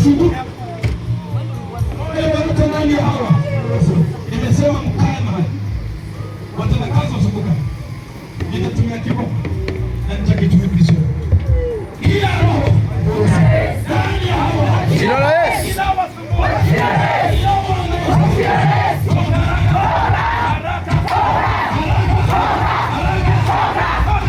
Wanasumbuka. Roho ndani ya hawa. Nimesema mkae mahali. Watendakazi wasumbuka. Nitatumia kiboko na nitakitumia vizuri. Kila roho ndani ya hawa. Jina la Yesu. Inawasumbua. Inawahangaisha. Toka haraka. Nguvu za Baba.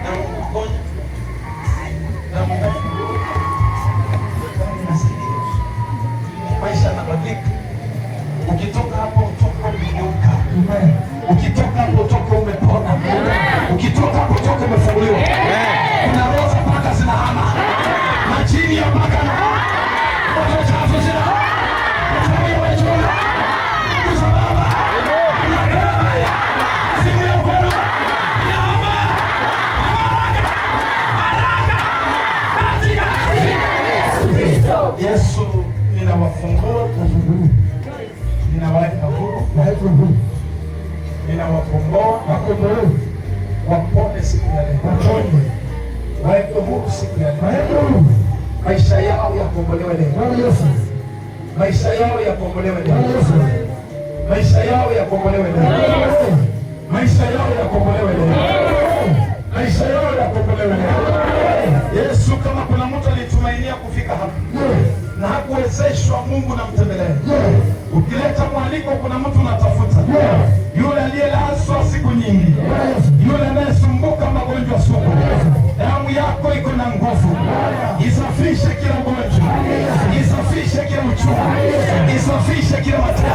Na Mungu ponya. Na Mungu fungua. Inasaidia. Maisha yanabadilika. Ukitoka hapo utoka umegeuka. Ukitoka hapo utoka umepona. Ukitoka hapo utoka umefunguliwa. Kuna roho za paka zinahama. Majini ya paka na roho chafu zinahama. Wachawi wamechora. Nguvu za Baba. Simu ya mkono. Inahama. Haraka. Yesu, ninawafungua, ninawaweka huru, ninawakomboa, wapone siku ya leo, wawekwe huru siku ya leo, maisha yao yakombolewe leo, maisha yao yakombolewe leo, maisha yao yakombolewe leo, maisha yao yakombolewe leo, maisha yao yakombolewe leo. Yesu, kama kuna mtu alitumainia kufika hapa na hakuwezeshwa, Mungu na mtembelee. Ukileta mwaliko, kuna mtu unatafuta, yule aliyelazwa siku nyingi, yule anayesumbuka magonjwa sugu, damu yako iko na nguvu, isafishe kila ugonjwa, isafishe kila uchungu, isafishe kila mateso,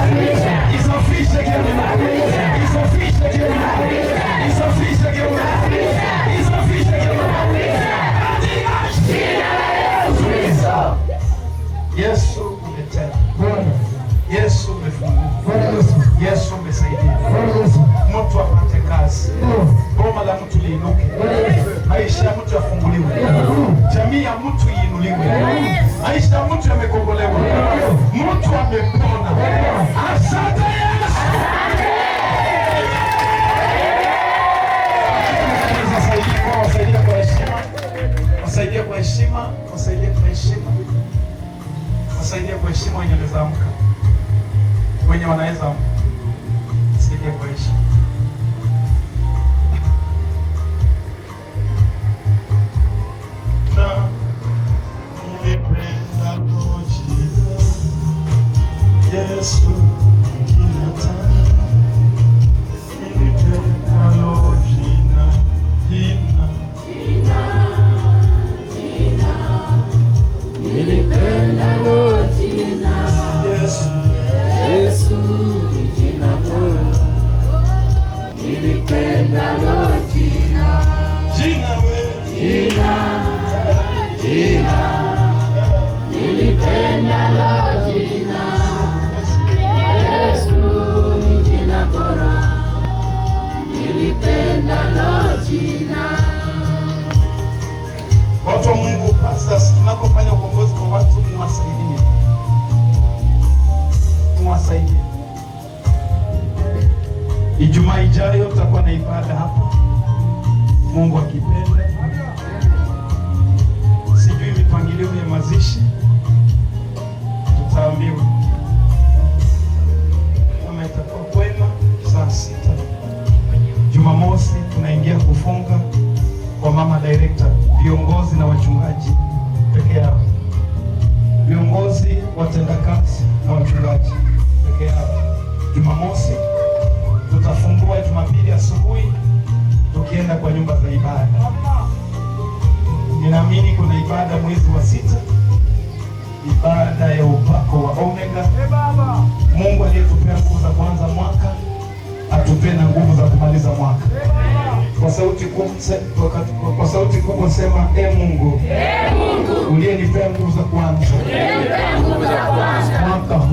isafishe kila maumivu, isafishe kila maumivu, isafishe kila maumivu, isafishe kila maumivu, katika jina la Yesu Kristo. Yesu umetenda, Yesu umefungua, Yesu umesaidia, mtu apate kazi, boma la mtu liinuke, maisha ya mtu yafunguliwe, jamii ya mtu iinuliwe, maisha ya mtu yamekombolewa, mtu amepona. Asante Yesu. Wasaidia kwa heshima, wasaidia kwa heshima, wasaidia kwa heshima, wasaidia kwa heshima wenye wanaweza amka, wenye wanaweza amka, wasaidia kwa heshima. Na nilipendalo jina Yesu jina nilipendalo jina jina Nilipendalo jina Yesu Yesu ni jina bora, nilipendalo jina jina we jina jina nilipendalo jina Yesu ni jina bora, nilipendalo jina. Watu wa Mungu, pastors, tunapofanya ukombozi kwa watu, muwasaidie, muwasaidie. Ijumaa ijayo tutakuwa na ibada hapa, Mungu akipenda. Sijui mipangilio ya mazishi, tutaambiwa kama itakuwa kwema. Saa 6 Jumamosi tunaingia kufunga kwa mama director, viongozi na wachungaji peke yao, viongozi, watendakazi na wachungaji peke yao. Jumamosi tutafungua, Jumapili asubuhi tukienda kwa nyumba za ibada. Ninaamini kuna ibada mwezi wa 6. Ibada ya upako wa Omega. Mungu aliyetupea nguvu za kuanza mwaka atupee na nguvu za kumaliza mwaka. Kwa sauti kubwa sema, e Mungu, uliyenipea nguvu za kuanza mwaka huu.